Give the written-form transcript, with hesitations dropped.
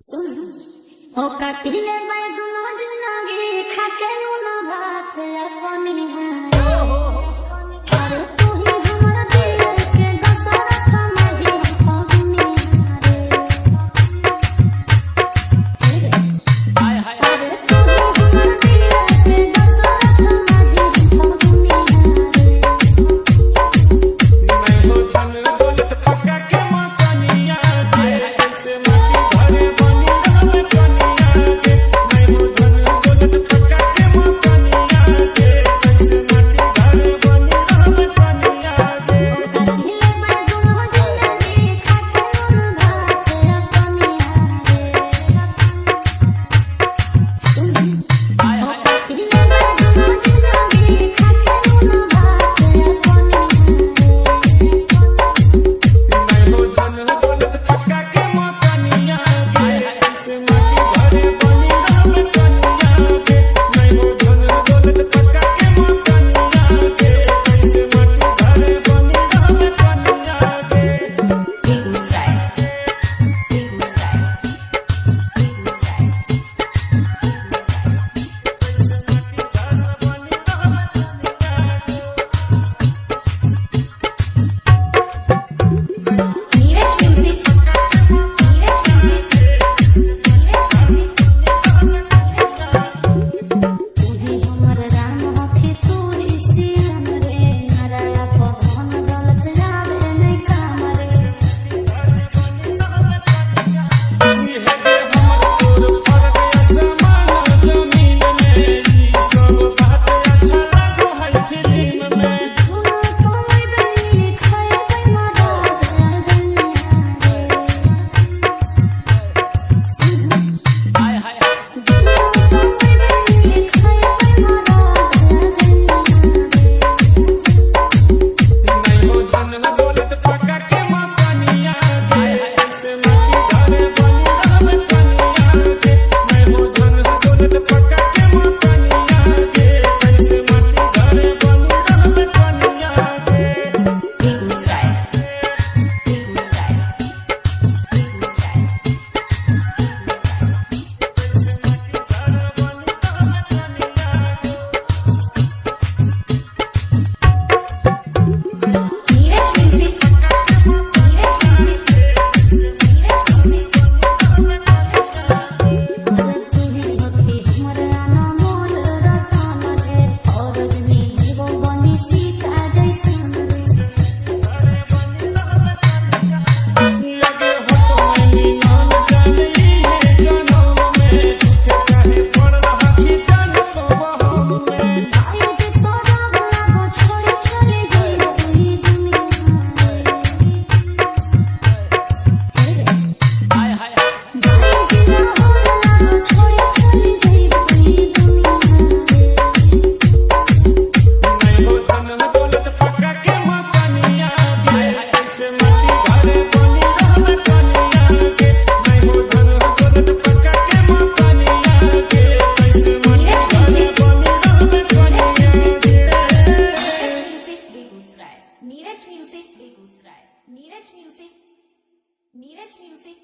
ओ कटिले मैं दुनो जिनगी खाके नुना भात अपनी है। अरे तू ही हमर दिल के दशरथ माझी फगुनी रे। हाय हाय। अरे तू ही हमर दिल के दशरथ माझी फगुनी रे। मैं हो धन दौलत पक्का के मकानिया के, ऐसे माटी घरे बनी रहल कनिया के। मैं हो धन दौलत पक्का के मकानिया के, ऐसे माटी घरे बनी रहल कनिया के। ओ कटिले मैं दुनो जिनगी खाके नुना भात अपनी रे। सुन। हाय हाय। कटिले मैं दुनो जिनगी खाके नुना भात अपनी रे। मैं हो धन दौलत पक्का के मकानिया के, ऐसे माटी घरे बनी रहल कनिया के। मैं हो धन दौलत पक्का के मकानिया के, ऐसे माटी घरे बनी रहल कनिया के। Begusarai Begusarai Begusarai. Neeraj music Neeraj music Neeraj music. तू ही हमर राम होखे तू ही श्याम रे। नारायण पवन दौलत आवे नहीं काम रे। धुआ कोई बनी खाए मारा जनिया रे। सुन। हाय हाय। धुआ कोई बनी खाए मारा जनिया रे। Begusarai Begusarai Begusarai. Neeraj music Neeraj music Neeraj music. अरे तू ही होखे हमर अनमोल रतन रे। फौज में जीवो बनी सीता जैसन रे। आई के सोराब लागो छोड़ी चली गई ई दुनिया रे। हाय हाय। भाई के लाहौर लागो छोड़ी चली गई ई दुनिया रे। Neeraj music music Begusarai Neeraj music Begusarai Neeraj music Neeraj music.